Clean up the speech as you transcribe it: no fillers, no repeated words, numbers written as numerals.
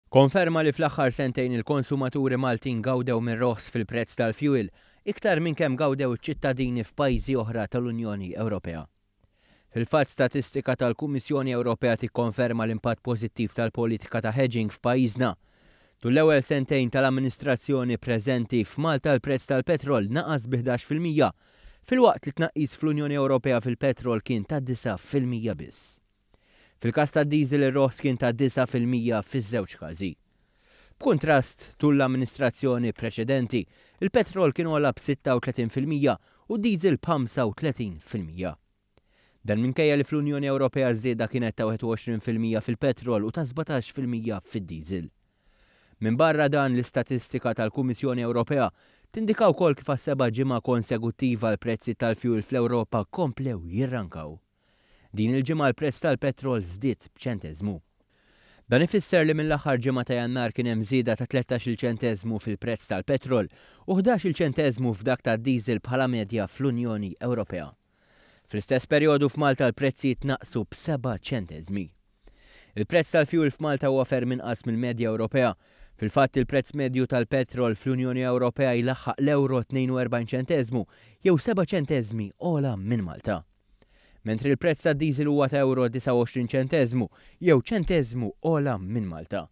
Konferma li fl-aħħar sentejn il-konsumaturi Maltin gawdew minn roħs fil-prezz tal-fjuwil iktar minn kemm gawdew iċ-ċittadini f'pajjiżi oħra tal-Unjoni Ewropea. Fil-fatt, statistika tal-Kummissjoni Ewropea tikkonferma l-impatt pożittiv tal-politika ta' hedging f'pajjiżna. Tul l-ewwel sentejn tal-amministrazzjoni preżenti, f'Malta l-prezz tal-petrol naqas bi 11%, filwaqt li t-tnaqqis fl-Unjoni Ewropea fil-petrol kien ta' 9% biss. Fil-każ tad-diesel ir-roħs kien ta' 9% fiż-żewġ każi. B'kuntrast, tul l-amministrazzjoni preċedenti, il-petrol kien ogħla b'36% u d-diesel b'35%. Dan minkejja li fl-Unjoni Ewropea ż-żieda kienet ta' 21% fil-petrol u ta' 17% fid-diesel. Minbarra dan, l-istatistika tal-Kummissjoni Ewropea tindika wkoll kif għas-seba' ġimgħa konsekuttiva l-prezzijiet tal-fjuwil fl-Ewropa komplew jirrankaw. Din il-ġimgħa l-prezz tal-petrol żdied b'ċenteżmu. Dan ifisser li mill-aħħar ġimgħa ta' Jannar kien hemm żieda ta' 13-il ċenteżmu fil-prezz tal-petrol u 11-il ċenteżmu f'dak tad-diesel bħala medja fl-Unjoni Ewropea. Fl-istess perjodu f'Malta l-prezzijiet naqsu b'seba' ċenteżmi. Il-prezz tal-fjuwil f'Malta huwa ferm inqas mill-medja Ewropea. Fil-fatt il-prezz medju tal-petrol fl-Unjoni Ewropea jlaħħaq l-ewro 42 ċenteżmu jew seba' ċenteżmi ogħla minn Malta. Mentri l-prezz tad-diesel huwa ta' ewro 29 ċenteżmu jew ċenteżmu ogħla minn Malta.